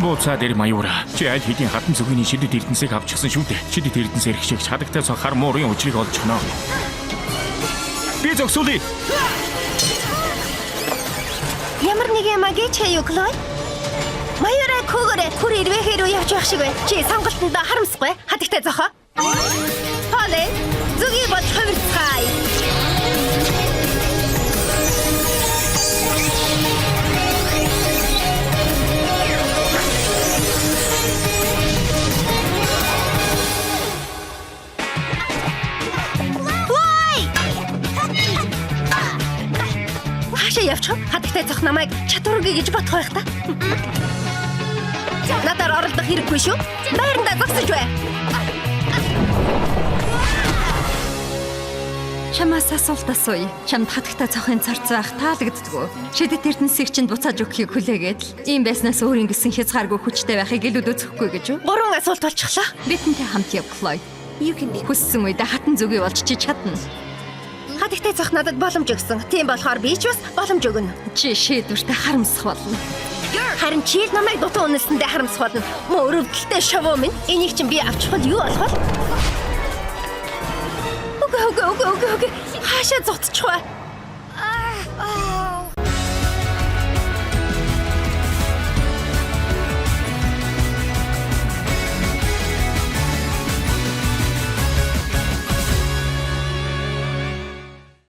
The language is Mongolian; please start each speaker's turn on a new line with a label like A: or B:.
A: Буцаад ир, Маюра. Чи аль хэдийн хатан зүгийн шидэт эрдэнсийг авчихсан шүү дээ. Шидэт эрдэнс эрхшигч хадагтай цог хар муурын учрыг олчихно. Би зогсуулъя.
B: Ямар нэг юм агич хаяа, Клой? Маюра көгөрэ хүр ирвэхэ рүү явж байх шиг байна. Чи сонголтондоо харамсахгүй. Хадагтай зохоо. Поле, зүгийг болж хувирцгаая. Флай! Хаашаа явчих вэ? Хадагтай зох намайг чадваргүй гэж бодох байх та. Надаар оролдох хэрэггүй шүү. Байрандаа зогсож бай.
C: Чамаас асуулт асууя. Чамд хатагтай цохын царц байх таалагддгүү. Шидэт эрдэнсийг чинь буцааж өгөхийг хүлээгээд л. Ийм байснаас өөрийн гэсэн хязгааргүй хүчтэй байхыг илүүд үзэхгүй гэж үү?
B: Гурван асуулт болчихлоо.
C: Бидэнтэй хамт яв, Клой. Хүссэн үедээ хатан зүгий болж чи чадна.
B: Хадагтай зох надад боломж өгсөн. Тийм болохоор би ч бас боломж өгнө.
C: Чи шийдвэртэй харамсах болно.
B: Харин чи л намайг дутуу үнэлсэндээ харамсах болно. Мөн өрөвдөлтэй шовоо минь. Энийг чинь би авчихвал юу болох вэ? Үгүй, үгүй, үгүй, үгүй, үгүй. Хаашаа зутчих вэ?